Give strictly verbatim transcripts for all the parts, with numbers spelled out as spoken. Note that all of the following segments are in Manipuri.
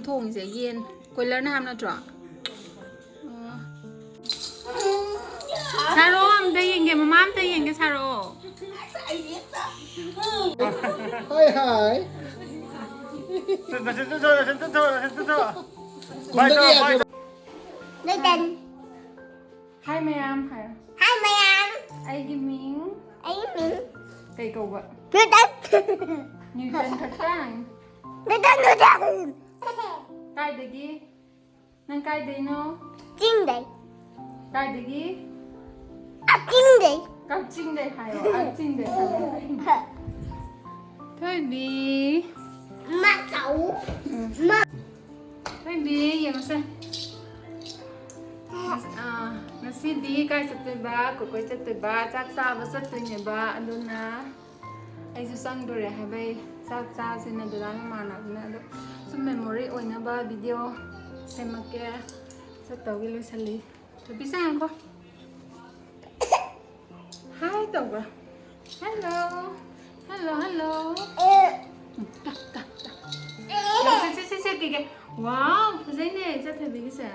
ꯊꯣꯡꯉꯤꯁꯦ ꯌꯦꯟ꯫ ꯀꯣꯏꯂꯔꯅ ꯍꯥꯏꯕ ꯅꯠꯇ꯭ꯔꯣ? ꯑꯣ꯫ ꯁꯥꯔꯛꯑꯣ, ꯑꯝꯇ ꯌꯦꯡꯒꯦ, ꯃꯃꯥ ꯑꯝꯇ ꯌꯦꯡꯒꯦ, ꯁꯥꯔꯛꯑꯣ꯫ Hi, hi. ꯅꯆꯤꯟ ꯇꯨꯝꯊꯣꯛ, ꯅꯆꯤꯟ ꯇꯨꯝꯊꯣꯛ, ꯅꯆꯤꯟ ꯇꯨꯝꯊꯣꯛ꯫ ꯕꯥꯏ ꯇꯧꯔꯣ, ꯕꯥꯏ ꯇꯧꯔꯣ꯫ ꯅꯣꯏ ꯇꯟ꯫ Hi ꯃꯌꯥꯝ ꯍꯥꯏꯔꯣ꯫ Hi ꯃꯌꯥꯝ꯫ ꯑꯩꯒꯤ ꯃꯤꯡ꯫ ꯑꯩꯒꯤ ꯃꯤꯡ꯫ ꯀꯩ ꯀꯧꯕ? ꯅ꯭ꯌꯨꯇꯟ꯫ ꯅ꯭ꯌꯨꯇꯟ ꯈꯛꯇꯪ꯫ ꯅ꯭ꯌꯨꯇꯟ, ꯅ꯭ꯌꯨꯇꯟ꯫ ꯀꯥꯏꯗꯒꯤ? ꯅꯪ ꯀꯥꯏꯗꯩꯅꯣ? ꯆꯤꯡꯗꯩ꯫ ꯀꯥꯏꯗꯒꯤ? ꯀꯛꯆꯤꯡꯗꯩ꯫ ꯀꯛꯆꯤꯡꯗꯩ ꯍꯥꯏꯌꯣ, ꯀꯛꯆꯤꯡꯗꯩ ꯍꯥꯏꯌꯣ꯫ ꯊꯣꯏꯕꯤ꯫ ꯃꯥ ꯆꯥꯎ꯫ ꯎꯝ꯫ ꯃꯥ꯫ ꯊꯣꯏꯕꯤ, ꯌꯦꯡꯉꯨꯁꯦ꯫ ꯑꯥ, ꯉꯁꯤꯗꯤ ꯀꯥꯏ ꯆꯠꯇꯣꯏꯕ? ꯀꯣꯏ ꯀꯣꯏ ꯆꯠꯇꯣꯏꯕ, ꯆꯥꯛ ꯆꯥꯕ ꯆꯠꯇꯣꯏꯅꯦꯕ꯫ ꯑꯗꯨꯅ ꯑꯩꯁꯨ ꯆꯪꯗꯣꯔꯦ ꯍꯥꯏꯕꯩ ꯆꯥꯛ ꯆꯥꯁꯤꯅ ꯗꯗꯥ ꯃꯃꯥꯟꯅꯕꯅ꯫ ꯑꯗꯣ ꯁꯨꯝ memory ꯑꯣꯏꯅꯕ video ꯁꯦꯝꯃꯛꯀꯦ꯫ ꯆꯠꯇꯧꯒꯤ ꯂꯣꯏꯁꯜꯂꯤ꯫ ꯊꯣꯏꯕꯤ ꯆꯪꯉꯛꯈꯣ꯫ Hi ꯇꯧꯕ꯭ꯔꯥ? Hello꯫ Hello, hello꯫ ꯎꯝ, ꯇ, ꯇ, ꯇ꯫ ꯁꯦ, ꯁꯦ, ꯁꯦ, ꯁꯦ, ꯀꯩ, ꯀꯩ꯫ Wow, ꯐꯖꯩꯅꯦ ꯏꯆꯥ ꯊꯣꯏꯕꯤꯒꯤꯁꯦ꯫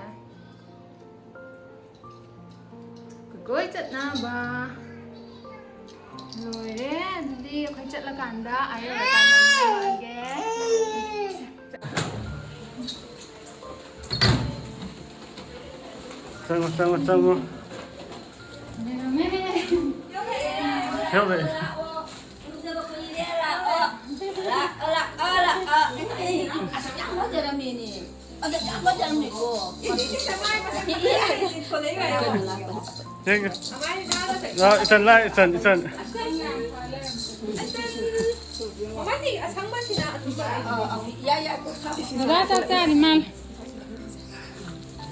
ꯀꯣꯏ ꯆꯠꯅꯕ꯫ ꯂꯣꯏꯔꯦ꯫ ꯑꯗꯨꯗꯤ ꯑꯩꯈꯣꯏ ꯆꯠꯂꯀꯥꯟꯗ ꯑꯔꯣꯏꯕ ꯀꯥꯟꯗ ꯑꯃꯨꯛ ꯌꯦꯡꯉꯛꯑꯒꯦ꯫ ꯆꯪꯉꯣ, ꯆꯪꯉꯣ, ꯆꯪꯉꯣ꯫ ꯌꯧꯔꯛꯑꯦ꯫ ꯎꯗꯕ ꯀꯨꯏꯔꯦ, ꯂꯥꯛꯑꯣ꯫ ꯂꯥꯛꯑꯣ, ꯂꯥꯛꯑꯣ, ꯂꯥꯛꯑꯣ꯫ ꯑꯁ, ꯌꯥꯝ ꯐꯖꯔꯝꯃꯦꯅꯦ꯫ ꯑꯗ ꯌꯥꯝ ꯐꯖꯔꯝꯃꯦꯀꯣ꯫ ꯊꯦꯡ ꯌꯨ꯫ ꯂꯥꯛ, ꯏꯆꯟ, ꯂꯥꯛ, ꯏꯆꯟ, ꯏꯆꯟ꯫ ꯃꯃꯥꯁꯤ ꯑꯁꯪꯕꯁꯤꯅ ꯑꯊꯨꯝꯕ꯫ ꯑꯥ, ꯑꯥ, ꯌꯥꯏ, ꯌꯥꯏ꯫ ꯗꯗꯥ ꯆꯥꯛ ꯆꯥꯔꯤ ꯃꯥꯜꯂꯦ꯫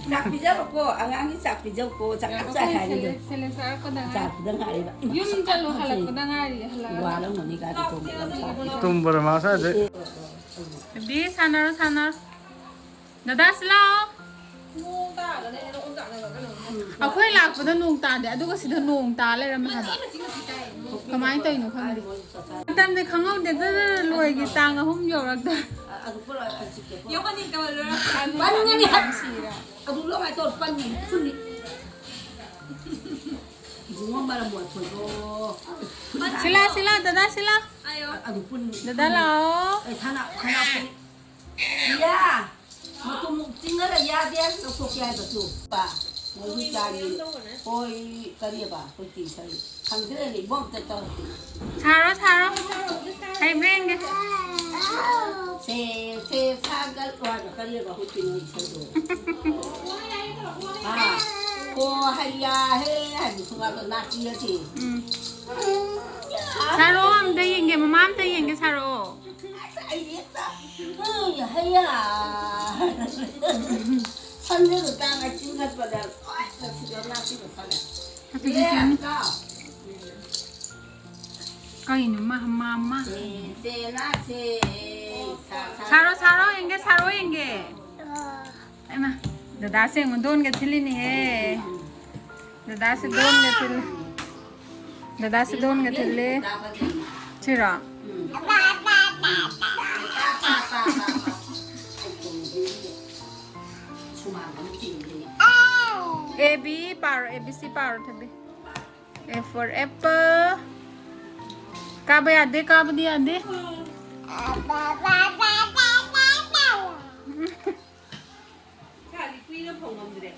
ꯆꯥꯛ ꯄꯤꯖꯔꯣꯀꯣ, ꯑꯉꯥꯡꯒꯤ ꯆꯥꯛ ꯄꯤꯖꯧꯀꯣ, ꯆꯥꯛ ꯌꯥꯝ ꯆꯥꯏ ꯑꯩꯈꯣꯏ ꯍꯥꯏꯔꯤꯗꯣ꯫ ꯁꯦꯂꯦ-, ꯁꯦꯂꯦ ꯆꯥꯔꯛꯄꯗ ꯉꯥꯏꯔꯤ꯫ ꯆꯥꯛꯄꯗ ꯉꯥꯏꯔꯤꯕ꯫ ꯌꯨꯝ ꯆꯠꯂꯨ, ꯍꯜꯂꯛꯄꯗ ꯉꯥꯏꯔꯤ, ꯍꯜꯂꯛꯑꯒ꯫ ꯋꯥꯔꯝꯒꯅꯤ ꯒꯥꯔꯤ ꯇꯣꯡꯕꯗ꯫ ꯇꯨꯝꯕꯗ ꯃꯥ ꯁꯥꯏꯗꯩ꯫ ꯕꯦꯕꯤ, ꯁꯥꯟꯅꯔꯣ, ꯁꯥꯟꯅꯔꯣ꯫ ꯗꯗꯥ, ꯁꯤ ꯂꯥꯛꯑꯣ꯫ ꯅꯣꯡ ꯇꯥꯔꯒꯅ ꯍꯦꯟꯅ ꯑꯣꯝꯆꯥꯛꯅꯕ ꯀꯩꯅꯣꯝ ꯇꯧꯏ꯫ ꯑꯩꯈꯣꯏ ꯂꯥꯛꯄꯗ ꯅꯣꯡ ꯇꯥꯗꯦ, ꯑꯗꯨꯒ ꯁꯤꯗ ꯅꯣꯡ ꯇꯥ ꯂꯩꯔꯝꯃꯦ ꯍꯥꯏꯕ꯫ ꯃꯆꯤ ꯃꯆꯤ ꯇꯥꯏ, ꯅꯣꯡ ꯀꯃꯥꯏꯅ ꯇꯧꯔꯤꯅꯣ ꯈꯪꯗꯦ꯫ ꯃꯇꯝꯗꯤ ꯈꯪꯍꯧꯗꯦ, ꯖꯔ ꯂꯣꯏꯒꯤ, ꯇꯥꯡ ꯑꯍꯨꯝ ꯌꯧꯔꯛꯇ꯫ ꯑꯗꯨ ꯄꯨꯔꯛꯑꯣ, ꯑꯩ ꯆꯤꯛꯀꯦ, ꯄꯨꯔꯛꯑꯣ꯫ ꯌꯣꯛꯀꯅꯤ ꯀꯃꯜ ꯂꯣꯏꯔ-, ꯄꯟꯒꯅꯤ ꯍꯥꯏ꯫ ꯑꯗꯨ ꯂꯣꯏ ꯍꯥꯏꯗꯣ ꯄꯟꯒꯅꯤ, ꯐꯨꯅꯤ꯫ ꯏꯕꯨꯡꯉꯣ ꯃꯔꯝ ꯃꯣꯛꯄꯗꯣ꯫ ꯁꯤꯂꯥ, ꯁꯤꯂꯥ, ꯗꯗꯥ ꯁꯤꯂꯥ꯫ ꯑꯌꯣ꯫ ꯑꯗꯨ ꯄꯨꯟ-, ꯗꯗꯥ ꯂꯥꯛꯑꯣ꯫ ꯑꯦ, ꯊꯥꯅ, ꯊꯥꯅ ꯄꯨꯟ-, ꯏꯌꯥ! ꯃꯇꯨꯝ ꯆꯤꯡꯉꯒ ꯌꯥꯗꯦ, ꯂꯧꯊꯣꯛꯀꯦ ꯍꯥꯏꯕꯁꯨ꯫ ꯄꯥ, ꯃꯣꯏꯒꯤ ꯆꯥꯒꯤ, ꯍꯣꯏ, ꯀꯔꯤꯑꯕ? ꯑꯩꯈꯣꯏ ꯀꯔꯤ ꯀꯔꯤ? ꯈꯪꯗ꯭ꯔꯦꯅꯦ, ꯏꯕꯣꯛꯇ ꯇꯧꯔꯛꯀꯦ꯫ ꯁꯥꯔꯣ, ꯁꯥꯔꯣ꯫ ꯍꯩꯕ꯭ꯔꯥ ꯌꯦꯡꯒꯦ꯫ ꯁꯦ, ꯁꯦ, ꯁꯥꯒꯠꯂꯣ ꯍꯥꯏꯕ ꯀꯔꯤꯑꯕ? ꯑꯩꯈꯣꯏ ꯀꯩꯅꯣ ꯏꯁꯩꯗꯣ꯫ ꯑꯥ, ꯀꯣ ꯍꯩꯌꯥ ꯍꯦ ꯍꯥꯏꯕꯁꯨ ꯉꯥꯛꯇ ꯅꯥꯆꯤ ꯍꯥꯏꯁꯤ꯫ ꯎꯝ꯫ ꯁꯥꯔꯛꯑꯣ, ꯑꯝꯇ ꯌꯦꯡꯒꯦ, ꯃꯃꯥ ꯑꯝꯇ ꯌꯦꯡꯒꯦ, ꯁꯥꯔꯛꯑꯣ꯫ ꯑꯁ, ꯑꯩꯗꯤ ꯍꯦꯛꯇ, ꯎꯝ, ꯍꯩꯌꯥ꯫ ꯁꯝꯖꯦꯗꯣ ꯇꯥꯡꯅ ꯆꯤꯡꯈꯠꯄꯗ ꯂꯣꯏꯅ ꯁꯤꯗ ꯅꯥꯄꯤꯗꯣ ꯈꯜꯂꯦ꯫ ꯑꯗꯨꯗꯤ ꯌꯦ, ꯁꯤꯅꯤ꯫ ꯀꯥꯎ꯫ ꯀꯩꯅꯣ ꯃꯥ, ꯃꯥ, ꯃꯥ? ꯁꯦ, ꯁꯦ, ꯂꯥꯛꯁꯦ꯫ ꯁꯥ, ꯁꯥ꯫ ꯁꯥꯔꯣ, ꯁꯥꯔꯣ, ꯌꯦꯡꯒꯦ, ꯁꯥꯔꯣ, ꯌꯦꯡꯒꯦ꯫ ꯍꯩꯃꯥ, ꯗꯗꯥꯁꯦ ꯌꯦꯡꯉꯨ, ꯗꯣꯟꯒ ꯊꯤꯜꯂꯤꯅꯦꯍꯦ꯫ ꯗꯗꯥꯁꯦ ꯗꯣꯟꯒ ꯊꯤꯜꯂꯤ꯫ ꯗꯗꯥꯁꯦ ꯗꯣꯟꯒ ꯊꯤꯜꯂꯤ꯫ ꯁꯤꯔꯣ? A B ꯄꯥꯔꯣ, A B C ꯄꯥꯔꯣ, ꯊꯣꯏꯕꯤ꯫ A for apple. ꯀꯥꯕ ꯌꯥꯗꯦ, ꯀꯥꯕꯗꯤ ꯌꯥꯗꯦ꯫ ꯏꯁꯥꯗꯤ ꯀꯨꯏꯅ ꯐꯧ ꯉꯝꯗ꯭ꯔꯦ꯫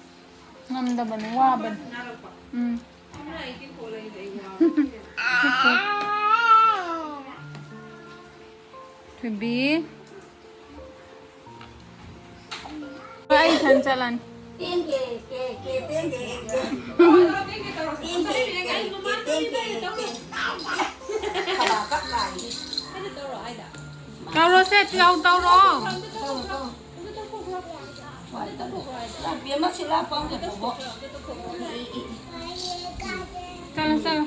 ꯉꯝꯗꯕꯅꯤ, ꯋꯥꯕꯅꯤ꯫ ꯅꯥꯔꯛꯄ꯫ ꯎꯝ꯫ ꯑꯗꯨꯅ ꯑꯩ ꯇꯦꯡꯀꯣꯠ ꯂꯩꯔꯤꯗ ꯑꯩ ꯋꯥꯕ꯫ ꯊꯣꯏꯕꯤ꯫ ꯑꯩ ꯏꯊꯟ ꯆꯠꯂꯅꯤ꯫ ꯇꯧꯔꯣꯁꯦ, ꯇꯧ-, ꯇꯧꯔꯣ꯫ ꯆꯠꯂꯣ, ꯆꯠꯂꯣ꯫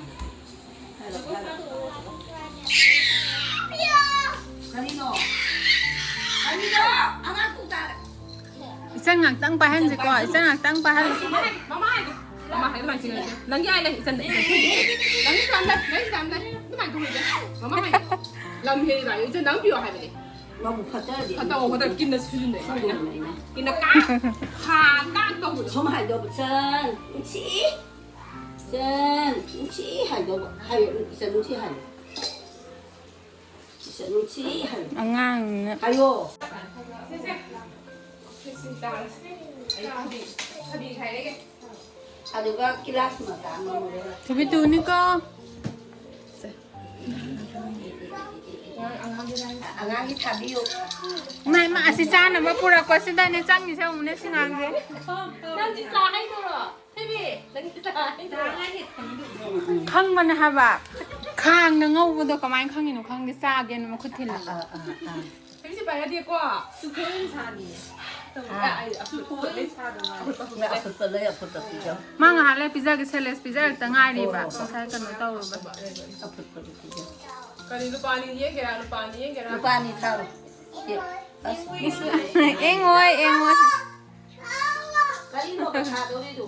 ꯀꯔꯤꯅꯣ? ꯀꯔꯤꯅꯣ? ꯑꯉꯥꯡ ꯇꯨ ꯇꯥꯔꯦ꯫ ꯏꯆꯟ ꯉꯥꯛꯇꯪ ꯄꯥꯏꯍꯟꯁꯤꯀꯣ, ꯏꯆꯟ ꯉꯥꯛꯇꯪ ꯄꯥꯏꯍꯟꯁꯤ꯫ ꯃꯃꯥ ꯍꯥꯏ, ꯃꯃꯥ ꯍꯥꯏ, ꯃꯃꯥ ꯍꯥꯏ, ꯅꯪꯒꯤ ꯑꯥꯏ ꯂꯩ, ꯏꯆꯟꯗ, ꯏꯆꯟ ꯊꯣꯏꯕꯤ꯫ ꯅꯪꯒꯤ ꯏꯆꯟꯗ, ꯅꯪꯒꯤ ꯏꯆꯟꯗ, ꯑꯗꯨꯃꯥꯏꯅ ꯇꯧꯍꯩꯗꯦ꯫ ꯃꯃꯥ ꯍꯥꯏ, ꯂꯝ ꯍꯦꯜꯂꯤꯕ ꯍꯥꯏꯌꯨ, ꯏꯆꯟꯗ ꯑꯃ ꯄꯤꯌꯣ ꯍꯥꯏꯕꯅꯦ꯫ ꯃꯕꯨꯛ ꯐꯠꯇ꯭ꯔꯗꯤ ꯐꯠꯇꯕ ꯈꯣꯠꯇꯕ ꯀꯤꯟꯅ ꯁꯨꯖꯤꯟꯗꯣꯏ ꯐꯨꯗꯣꯏꯅꯦ ꯑꯩꯅ꯫ ꯀꯤꯟꯅ ꯀꯥꯛ ꯈꯥ ꯀꯥꯛ ꯇꯧꯕꯗꯣ꯫ ꯁꯨꯝ ꯍꯥꯏꯗꯧꯕ, "ꯆꯟ, ꯅꯨꯡꯁꯤ, ꯆꯟ, ꯅꯨꯡꯁꯤ" ꯍꯥꯏꯗꯧꯕ꯫ ꯍꯥꯏꯌꯣ, "ꯏꯆꯟ ꯅꯨꯡꯁꯤ" ꯍꯥꯏꯌꯣ꯫ "ꯏꯆꯟ ꯅꯨꯡꯁꯤ" ꯍꯥꯏꯌꯣ꯫ ꯑꯉꯥꯡꯅ ꯍꯥꯏꯌꯣ꯫ ꯑꯗꯨꯒ ꯀꯤꯂꯥꯁ ꯃꯆꯥ ꯑꯃ ꯂꯩꯔꯦ꯫ ꯊꯣꯏꯕꯤ ꯇꯨꯅꯤꯀꯣ꯫ ꯑꯉꯥꯡꯒꯤ ꯊꯥꯕꯤꯌꯨ꯫ ꯏꯃꯥ, ꯏꯃꯥ, ꯑꯁꯤ ꯆꯥꯅꯕ ꯄꯨꯔꯛꯄꯁꯤꯗꯅꯦ ꯆꯪꯉꯤꯁꯦ, ꯑꯃꯨꯛꯅꯦ ꯁꯤ ꯉꯥꯡꯁꯦ꯫ ꯅꯪꯗꯤ ꯆꯥ ꯍꯩꯗꯣꯔꯣ? ꯊꯣꯏꯕꯤ, ꯅꯪꯗꯤ ꯆꯥ ꯍꯩꯗꯣꯔꯣ? ꯈꯪꯕꯅꯦ ꯍꯥꯏꯕ꯫ ꯈꯥꯡꯅ ꯉꯧꯕꯗꯣ ꯀꯃꯥꯏꯅ ꯈꯪꯉꯤꯅꯣ ꯈꯪꯗꯦ, ꯆꯥꯒꯦꯅ ꯃꯈꯨꯠ ꯊꯤꯜꯂꯦ꯫ ꯑꯥ, ꯑꯥ, ꯑꯥ꯫ ꯊꯣꯏꯕꯤꯁꯦ ꯄꯥꯏꯔꯗꯤꯀꯣ꯫ ꯁꯨꯈꯣꯏ ꯁꯥꯅꯤ꯫ ꯑꯥ꯫ ꯑꯩ ꯑꯐꯨꯠꯄ ꯑꯣꯏꯅ ꯁꯥꯗꯧ ꯃꯥꯜꯂꯦ꯫ ꯑꯐꯨꯠꯄ ꯂꯩ, ꯑꯐꯨꯠꯄ ꯄꯤꯖꯧ꯫ ꯃꯥ ꯉꯥꯏꯍꯥꯛ ꯂꯩ ꯄꯤꯖꯒꯦ, ꯁꯦꯂꯦꯁ ꯄꯤꯖꯔꯛꯇ ꯉꯥꯏꯔꯤꯕ꯫ ꯑꯣ, ꯑꯣ, ꯑꯣ꯫ ꯉꯁꯥꯏ ꯀꯩꯅꯣ ꯇꯧꯔꯨꯕ꯫ ꯑꯐꯨꯠꯄꯗꯨ ꯄꯤꯖꯧ꯫ ꯀꯔꯤ ꯂꯨꯄꯥ ꯑꯅꯤ ꯌꯦꯡꯒꯦꯔꯥ? ꯂꯨꯄꯥ ꯑꯅꯤ ꯌꯦꯡꯒꯦꯔꯥ? ꯂꯨꯄꯥ ꯑꯅꯤ ꯊꯥꯔꯣ꯫ ꯑꯦ, ꯑꯁ꯫ ꯏꯪꯉꯣꯏ, ꯏꯪꯉꯣꯏ꯫ ꯀꯔꯤꯅꯣ ꯄꯩꯁꯥꯗꯧꯔꯤꯗꯨ?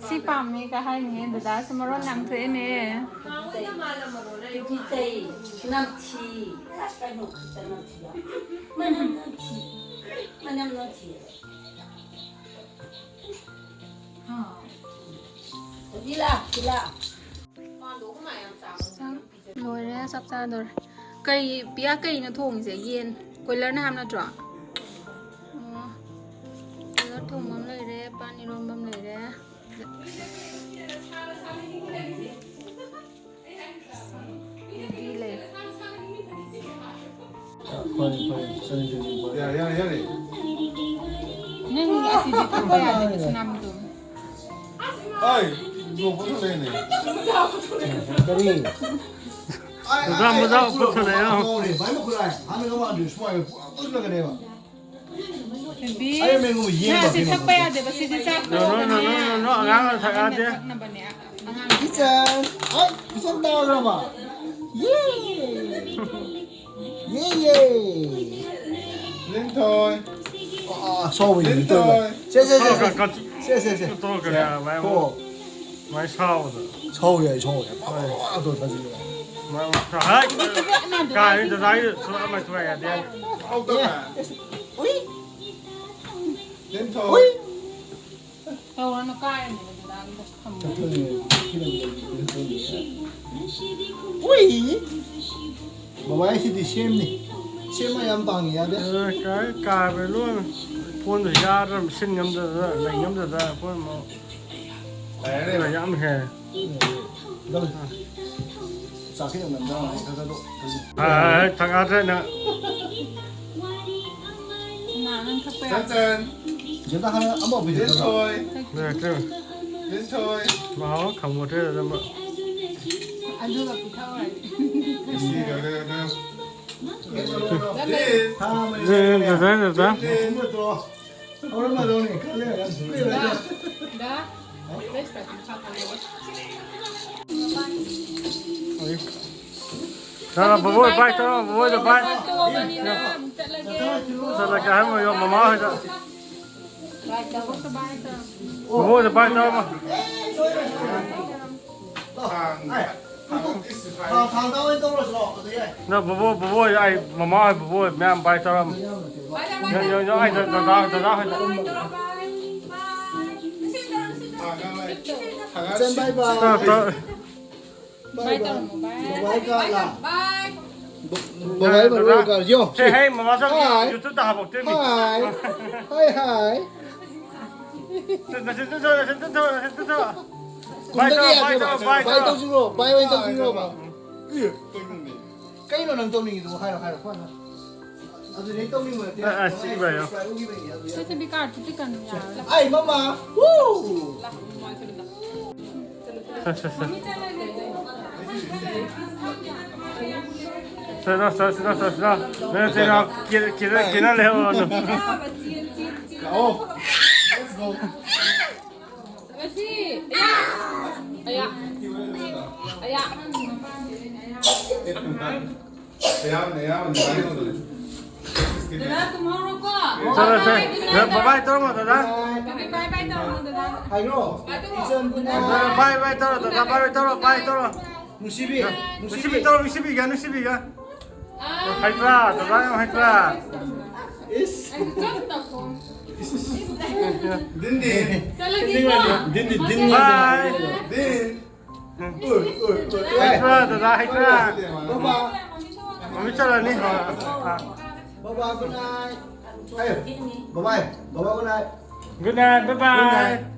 ꯁꯤ ꯄꯥꯝꯃꯦꯒ ꯍꯥꯏꯅꯤꯡꯉꯦ, ꯗꯗꯥꯁꯨ ꯃꯔꯣꯟ ꯌꯥꯝ ꯊꯣꯛꯑꯦꯅꯦ꯫ ꯇꯨꯀꯠꯆꯩ, ꯅꯝꯊꯤ꯫ ꯑꯁ, ꯀꯩꯅꯣ ꯈꯛꯇ ꯅꯝꯊꯤ꯫ ꯃꯅꯝ ꯅꯝꯊꯤ꯫ ꯃꯅꯝ ꯅꯝꯊꯤ꯫ ꯁꯤꯂꯥ, ꯁꯤꯂꯥ꯫ ꯂꯣꯏꯔꯦ, ꯆꯥꯛ ꯆꯥꯗꯣꯔꯦ꯫ ꯀꯩ, ꯄꯤꯌꯥ, ꯀꯩꯅꯣ ꯊꯣꯡꯉꯤꯁꯦ? ꯌꯦꯟ, ꯀꯣꯏꯂꯔꯅ ꯍꯥꯏꯕ ꯅꯠꯇ꯭ꯔꯣ? ꯑꯣ, ꯀꯣꯏꯂꯔ ꯊꯣꯡꯕ ꯑꯃ ꯂꯩꯔꯦ, ꯄꯥꯟ ꯏꯔꯣꯟꯕ ꯑꯃ ꯂꯩꯔꯦ꯫ ꯌꯦꯟꯕꯤ ꯂꯩꯔꯦ꯫ ꯌꯥꯔꯦ, ꯌꯥꯔꯦ, ꯌꯥꯔꯦ꯫ ꯅꯪ ꯑꯁꯤꯗꯤ ꯊꯛꯄ ꯌꯥꯗꯦꯕ, ꯁꯅꯥꯃꯇꯣꯝ꯫ ꯑꯩ, ꯅꯣꯛꯄꯁꯨ ꯂꯩꯅꯦ꯫ ꯀꯔꯤ? ꯃꯖꯥ, ꯃꯖꯥ ꯄꯨꯊꯣꯔꯛꯑꯦ꯫ ꯉꯥꯎꯔꯦ, ꯚꯥꯏ, ꯃꯈꯨꯠ ꯂꯥꯏ꯫ ꯍꯥꯟꯅꯒ ꯃꯥꯟꯗꯦ, ꯁꯨꯃꯥꯏꯅ ꯄꯨꯔꯥ ꯄꯨꯁꯤꯜꯂꯛꯀꯅꯦꯕ꯫ ꯕꯦꯕꯤ, ꯑꯩ ꯃꯦꯡꯒꯣ ꯌꯦꯡꯕ ꯅꯪ ꯑꯁꯤ ꯀꯩꯅꯣ ꯊꯛꯄ ꯇꯧꯕ꯫ ꯌꯥꯗꯦꯕ, ꯁꯤꯗꯤ ꯆꯥꯛ ꯅꯣ, ꯅꯣ, ꯅꯣ, ꯇꯣꯛꯑꯒꯅꯦ ꯅꯣ, ꯅꯣ, ꯅꯣ, ꯑꯉꯥꯡꯅ ꯊꯛ ꯌꯥꯗꯦ꯫ ꯊꯛꯅꯕꯅꯦ꯫ ꯑꯉꯥꯡ ꯏꯆꯟ, ꯍꯣꯏ, ꯏꯆꯟ ꯇꯥꯈ꯭ꯔꯕ? ꯌꯦ! ꯌꯦ, ꯌꯦ! ꯂꯤꯟꯊꯣꯏ꯫ ꯑꯥ, ꯁꯥꯎꯕ ꯌꯦꯡꯉꯤ ꯇꯧꯔꯤꯕ꯫ ꯂꯤꯟꯊꯣꯏ꯫ ꯁꯦ, ꯁꯦ, ꯁꯦ, ꯁꯦ꯫ ꯀꯠ, ꯀꯠ꯫ ꯁꯦ, ꯁꯦ, ꯁꯦ꯫ ꯀꯠ ꯇꯧꯔꯛꯀꯅꯤ ꯁꯦ꯫ ꯍꯥꯏꯕ, ꯍꯥꯏꯕ꯫ ꯍꯣ꯫ ꯃꯥꯏ ꯁꯥꯎꯕꯗ꯫ ꯁꯥꯎ ꯌꯥꯏ, ꯁꯥꯎ ꯌꯥꯏ꯫ ꯍꯣꯏ꯫ ꯑꯥ, ꯑꯗꯣ ꯊꯥꯖꯤꯜꯂꯨ ꯌꯥꯏ꯫ ꯍꯥꯏ! ꯀꯥꯏ ꯗꯗꯥꯒꯤ ꯁꯨꯝ ꯑꯃ ꯁꯨꯡꯌꯥ ꯌꯥꯗꯦ꯫ ꯍꯥꯎꯇꯕ꯭ꯔꯥ? ꯎꯏ! ꯂꯦꯟꯊꯣꯏ! ꯎꯏ! ꯇꯧꯔꯅꯨ, ꯀꯥꯏꯔꯅꯦꯕ ꯗꯗꯥꯒꯤꯗꯣ ꯊꯝꯃꯣ꯫ ꯎꯏ! ꯕꯕꯥ, ꯑꯩ ꯁꯤꯗꯤ ꯁꯦꯝꯅꯤ꯫ ꯁꯦꯝꯕ ꯌꯥꯝ ꯄꯥꯡꯉꯤ, ꯌꯥꯗꯦ꯫ ꯑ, ꯀꯥꯏ, ꯀꯥꯏꯕ ꯂꯣꯏ꯫ ꯐꯣꯟꯗꯨ ꯌꯥꯗ꯭ꯔꯝ, ꯁꯤꯟ ꯉꯝꯗꯗꯅ, ꯂꯩ ꯉꯝꯗꯗꯅ, ꯐꯣꯟ ꯑꯃꯨꯛ ꯂꯩꯔꯦ꯫ ꯌꯥꯝ ꯍꯦ꯫ ꯑꯗꯨꯝ ꯆꯥꯛ ꯈꯤꯇꯪ ꯅꯝꯖꯔꯝꯃꯒ ꯈꯔ ꯈꯔ ꯑꯗꯨꯝ ꯍꯥꯏ, ꯍꯥꯏ, ꯍꯥꯏ, ꯊꯛ ꯌꯥꯗ꯭ꯔꯦ ꯅꯪ꯫ ꯀꯅꯥ ꯅꯪ ꯊꯛꯄ ꯌꯥꯗ꯭ꯔꯣ? ꯆꯟꯆꯟ! ꯖꯦꯟꯗ ꯍꯥꯟꯅ ꯑꯃꯐꯥꯎ ꯄꯤꯖꯗꯕ꯫ ꯂꯦꯟꯊꯣꯏ! ꯂꯦꯟꯊꯣꯏ! ꯃꯍꯥꯎ ꯈꯪꯕꯣꯠꯇꯦ ꯑꯗꯨꯝꯕ꯫ ꯑꯗꯨꯒ ꯄꯤꯊꯛꯑꯣ ꯍꯥꯏꯗꯤ꯫ ꯏꯁꯤꯡ ꯈꯔ ꯈꯔ ꯈꯔ꯫ ꯂꯦꯟ! ꯊꯥ ꯑꯃ ꯂꯦꯟ, ꯂꯦꯟ, ꯂꯦꯟ꯫ ꯅꯠꯇ꯭ꯔꯣ? ꯍꯧꯔꯝꯃꯗꯧꯅꯤ ꯈꯜꯂꯦ꯫ ꯗꯥ, ꯗꯥ, ꯕꯦꯁ ꯐ꯭ꯔꯦꯟ ꯃꯈꯥ ꯊꯝꯃꯣ꯫ ꯆꯠꯂꯣ, ꯕꯣꯕꯣꯏ, ꯕꯥꯏ ꯇꯧꯔꯣ, ꯕꯣꯕꯣꯏꯗ ꯕꯥꯏ꯫ ꯆꯠꯇꯣꯛꯑꯕꯅꯤꯅ ꯑꯃꯨꯛ ꯆꯠꯂꯒꯦ꯫ ꯆꯠꯂꯒꯦ ꯍꯥꯏꯔꯝꯃꯣ, ꯌꯣ, ꯃꯃꯥ ꯍꯣꯏꯗ꯫ ꯕꯥꯏ ꯇꯧꯔꯣ, ꯕꯥꯏ ꯇꯧꯔꯣ꯫ ꯕꯣꯕꯣꯏꯗ ꯕꯥꯏ ꯇꯧꯔꯝꯃꯣ꯫ ꯊꯥꯡ, ꯊꯥꯡ, ꯊꯥꯡ ꯑꯣꯏꯅ ꯇꯧꯔꯁꯤꯔꯣ? ꯑꯗꯨ ꯌꯥꯏ꯫ ꯅ ꯕꯣꯕꯣ, ꯕꯣꯕꯣꯏ, ꯑꯩ ꯃꯃꯥ ꯍꯣꯏ, ꯕꯣꯕꯣꯏ ꯃꯌꯥꯝ ꯕꯥꯏ ꯇꯧꯔꯝꯃꯣ꯫ ꯌꯣ, ꯌꯣ, ꯌꯣ, ꯑꯩ ꯗꯗꯥ, ꯗꯗꯥ ꯍꯣꯏꯗ꯫ ꯏꯆꯟ, ꯕꯥꯏ ꯕꯥꯏ꯫ ꯇꯧꯔꯣ, ꯇꯧꯔꯣ꯫ ꯕꯥꯏ ꯇꯧꯔꯝꯃꯣ, ꯕꯥꯏ꯫ ꯕꯕꯥꯏ ꯀꯥꯔꯂꯥ? ꯕꯥꯏ꯫ ꯕ-, ꯕꯕꯥꯏ ꯃꯔꯨ ꯑꯣꯏ ꯀꯥꯔ-, ꯌꯣ, ꯁꯦ, ꯁꯦ꯫ ꯍꯦ, ꯃꯃꯥ ꯆꯧ ꯍꯥꯏ꯫ YouTube-ꯇ ꯍꯥꯄꯛꯇꯣꯏꯅꯤ꯫ ꯍꯥꯏ꯫ ꯍꯥꯏ, ꯍꯥꯏ꯫ ꯅꯆꯤꯟ ꯇꯨꯝꯊꯣꯛ, ꯅꯆꯤꯟ ꯇꯨꯝꯊꯣꯛ, ꯅꯆꯤꯟ ꯇꯨꯝꯊꯣꯛ꯫ ꯕꯥꯏ ꯀꯨꯝꯗꯒꯤ ꯇꯧꯔꯣ, ꯕꯥꯏ ꯌꯥꯗꯦꯕ꯫ ꯇꯧꯔꯣ, ꯕꯥꯏ ꯕꯥꯏ ꯇꯧꯔꯣ꯫ ꯇꯧꯁꯤꯔꯣ? ꯕꯥꯏ ꯑꯣꯏꯅ ꯇꯧꯁꯤꯔꯣꯕ? ꯏ꯫ ꯀꯩꯅꯣ ꯅꯪ ꯇꯧꯅꯤꯡꯉꯤꯗꯨꯕꯨ? ꯍꯥꯏꯔꯣ, ꯍꯥꯏꯔꯣ꯫ ꯑꯗꯨꯗꯤ ꯑꯩ ꯇꯧꯅꯤꯡꯕ ꯅꯠꯇꯦ꯫ ꯑ, ꯑ, ꯁꯤ ꯏꯕ ꯌꯥ꯫ ꯁ꯭ꯋꯥꯏ ꯎꯈꯤꯕꯩꯅꯦ ꯑꯗꯨꯗꯤ꯫ ꯁꯤ ꯕꯤꯀꯥꯔ ꯊꯨꯇꯤ ꯀꯟ ꯌꯥꯔꯣꯏ꯫ ꯑꯩ ꯃꯃꯥ꯫ ꯋꯨ! ꯁꯦ, ꯁꯦ, ꯁꯦ꯫ ꯁꯤꯗ, ꯁꯤꯗ, ꯁꯤꯗ, ꯁꯤꯗ, ꯁꯤꯗ꯫ ꯅꯪ ꯆꯦꯅꯥꯎ ꯀꯦ-, ꯀꯦꯅ, ꯀꯦꯅ ꯂꯩꯍꯧꯔꯣ ꯑꯗꯨꯝ꯫ ꯂꯥꯛꯑꯣ꯫ Let's go꯫ ꯉꯁꯤ, ꯑꯌꯥ! ꯑꯌꯥ! ꯑꯌꯥ! ꯑꯌꯥꯝꯕꯅ, ꯑꯌꯥꯝꯕꯅ ꯑꯗꯨꯃꯥꯏꯅ ꯇꯧꯕꯅꯦ꯫ ꯗꯗꯥ, ꯇꯨꯝꯍꯧꯔꯣꯀꯣ꯫ ꯆꯠꯂꯣ, ꯆꯠꯂꯣ꯫ ꯕꯥꯏ ꯕꯥꯏ ꯇꯧꯔꯝꯃꯣ, ꯗꯗꯥ꯫ ꯕꯥꯏ ꯕꯥꯏ ꯇꯧꯔꯝꯃꯣ, ꯗꯗꯥ꯫ ꯍꯥꯏꯈ꯭ꯔꯣ? ꯕꯥꯏ ꯇꯧꯔꯝꯃꯣ꯫ ꯏꯆꯟ ꯄꯨꯟꯅ꯫ ꯕꯥꯏ ꯕꯥꯏ ꯇꯧꯔꯣ, ꯗꯗꯥ, ꯕꯥꯏ ꯕꯥꯏ ꯇꯧꯔꯣ, ꯕꯥꯏ ꯇꯧꯔꯣ꯫ ꯅꯨꯡꯁꯤꯕꯤ, ꯅꯨꯡꯁꯤꯕꯤ ꯇꯧꯔꯣ, ꯅꯨꯡꯁꯤꯕꯤꯒ, ꯅꯨꯡꯁꯤꯕꯤꯒ꯫ ꯍꯩꯇ꯭ꯔꯥ? ꯗꯗꯥ ꯌꯥꯝ ꯍꯩꯇ꯭ꯔꯥ? ꯏꯁ꯫ ꯗꯤꯟꯗꯤ꯫ ꯆꯠꯂꯒꯦꯀꯣ꯫ ꯗꯤꯟꯗꯤ, ꯗꯤꯟ꯫ ꯕꯥꯏ꯫ ꯗꯤꯟ꯫ ꯎꯝ꯫ ꯎꯏ, ꯎꯏ, ꯎꯏ, ꯎꯏ꯫ ꯍꯩꯇ꯭ꯔꯥ, ꯗꯗꯥ ꯍꯩꯇ꯭ꯔꯥ? ꯕꯕꯥ꯫ ꯃꯃꯤꯠ ꯆꯠꯂꯅꯤ꯫ ꯑꯥ, ꯑꯥ꯫ ꯕꯕꯥ, good night꯫ ꯑꯦ, ꯕꯕꯥ, ꯕꯕꯥ, good night꯫ Good night, bye bye꯫ Good night꯫